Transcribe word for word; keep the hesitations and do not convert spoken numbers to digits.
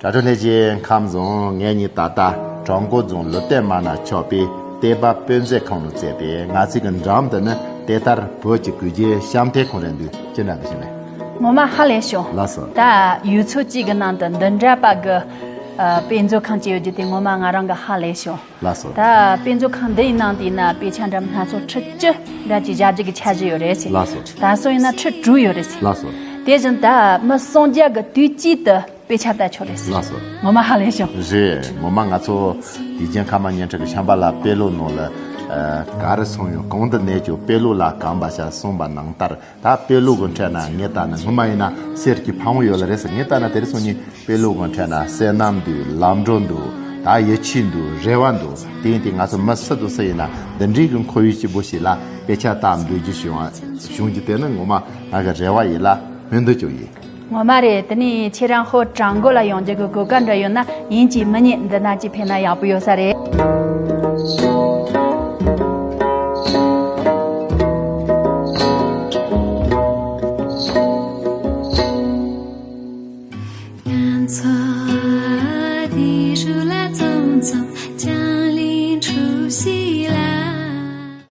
དྲ་གྲོགས་ལྷན་རྒྱས་ཁམས་བཟང་། ངེད་གཉིས་ད་ལྟ་བྲག་འགོ་རྫོང་ལུ་བསྟན་མ་ན་ཆགས་པའི་བསྟན་པ་དཔེ་མཛོད་ཁང་ལ་བཙལ་ཏེ། ང་ཚོའི་གི་འགྲམ་དུ་ནི་དེ་ལྟར་བོད་ཀྱི་གུས་རྒྱལ་བྱམས་མཐའི་ཁོང་རེད་འདུག་ཅི་འདྲ་འདུག་ཞུ་ནས། ངོ་མ་ཧ་ལས་བྱུང་། ལགས་སོ། ད་ཡུལ་ཚོ་གཅིག་གི་ནང་དུ་འདི་འདྲ་པ་གི་ཨ་དཔེ་མཛོད་ཁང་ཅིག་ཡོད་རྒྱུ་དེ་ངོ་མ་ང་རང་གི་ཧ་ལས་བྱུང་། ལགས་སོ། ད་དཔེ་མཛོད་ཁང་འདི་ཡི་ནང་དུ་ཡིན་ན་དཔེ་ཆ་འདྲ་མིན་སྣ་ཚོགས་ཁྲི་བཅུ་འདྲ་ཅིག་བཞག་རྒྱུ་གི་འཆར་གཞི་ཡོད་རེད་ཟེར། ལགས་སོ། ད་སོ་ཡིན་ན་ཁྲི་དྲུག་ཡོད་རེད་ཟེར། ལགས་སོ། དེ་བཞིན་ད་མི་སུམ་བརྒྱ་གི་དུས་གཅིག་ཏུ་དཔེ་ཆ་ལྟ་ཆོག་རེད་ཟེར། ལགས་སོ། ངོ་མ་ཧ་ལས་བྱུང་། རེད། ངོ་མ་ང་ཚོ་དུས་རྒྱུན་ཁ་མ་ཉིན་ཁྲི་གི་ཤམ་བྷ་ལ་དཔེ་ཀློག་ནང་ལ་ཨ་ག་རེ་གསུངས་ཡོད། གང་དུ་གནས་ཀྱང་དཔེ་ཀློག་ལ་གོམས་པ་བྱ་གསུངས་པ་ནང་ལྟར། ད་དཔེ་ཀློག་གི་འཕྲད་ན་ངས་ལྟ་ན་སྔོན་མ་ཡིན་ན་གསེར་གྱི་ཕ་བོང་ཡོད་ལ་རེད་ཟེར། ངས་ལྟ་ན་དེ་རིང་སང་ཉིན་དཔེ་ཀློག་གི་འཕྲད་ན་བསོད་ནམས་འདུག་ལམ་འགྲོ་འདུག་ད་ཡིད་ཆེས་འདུག་རེ་བ་འདུག་དེ་ཡིན་དུས་ང་ཚོ་མི་སུ་དང་སུ་ཡིན་ན་འདི་འདྲའི་གི་ཁོར་ཡུག་སྐྱིད་པོ་ཞིག་ལ་དཔེ་ཆ་ལྟ་འདོད་རྒྱུ་བྱུང་བ་བྱུང་རྒྱུ་དེ་ནི་ངོ་མ་ང་གི་རེ་བ་ཡིན་ལ་སྨོན་འདུན་ཀྱང་ཡིན། ངོ་མ་རེད། དེ་ནས་ཁྱེད་རང་ཧོ་བྲག་འགོ་ལ་ཡོང་རྒྱུ་གི་གོ་སྐབས་འདྲ་ཡོད་ན་ཡིན་གཅིག་མིན་གཉིས་འདི་ན་གཅིག་ཕེབས་ན་ཡག་པོ་ཡོད་ས་རེད། ང་ཚོ་འདི་རུ་ལ་འཛོམས་འཛོམས།